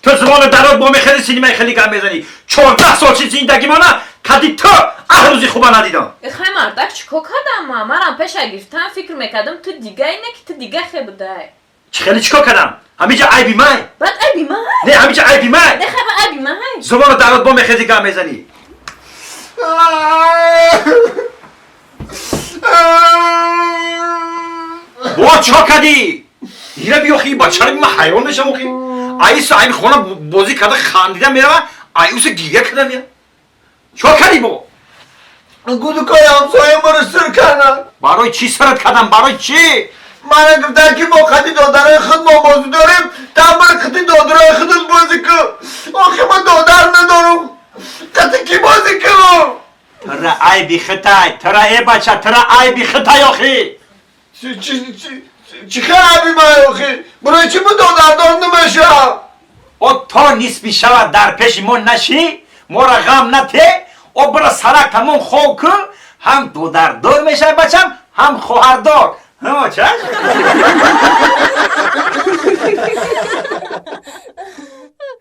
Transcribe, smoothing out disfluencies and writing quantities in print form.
Ту зубони дароз бо мехези, синимаи хеле гап мезанӣ. 14 сол чи зиндагимона кади ту аҳ рӯзи хуба надидам. Хай, мардак, чӣ кор кардам ма? Марам пеша гирифтам, фикр мекардам, ту дига ине ки ту дига хе будай. Чӣ хеле чӣ кор кардам? Ҳамиҷа айби май. Баъд айби май. Не, ҳамиҷа айби май. Не, хай, ба айби май. Зубони дароз бо мехези, гап мезанӣ. Бо чӣ кор кардӣ? Ира биёхи, бачара, ман ҳайрон мешам охи. Аисо айн хона бозӣ карда, хандида мерава, аюсо гиря карда мея. Чӣ кор кардӣ бо? Гудукои ҳамсоя маро сир карданд. Барои чӣ сират кардам? Барои чӣ? Мана гуфтанд, ки мо қати додарои худ мо бозӣ дорем, тамбир қати додарои худат бозӣ кун. Охи, ман додар надорам, қати кӣ бозӣ кунам? Тара айби хитай, тара, э бача, тара айби хитай охи. Чӣ хел айби ман охи? Барои чӣ ман додардор намешавам? О, то нисфи шава дар пеши мо нашӣ, мора ғам нате. О, бира, сарак тамом хов кун, ҳам додардор мешавӣ, бачам, ҳам хоҳардор. Чаш.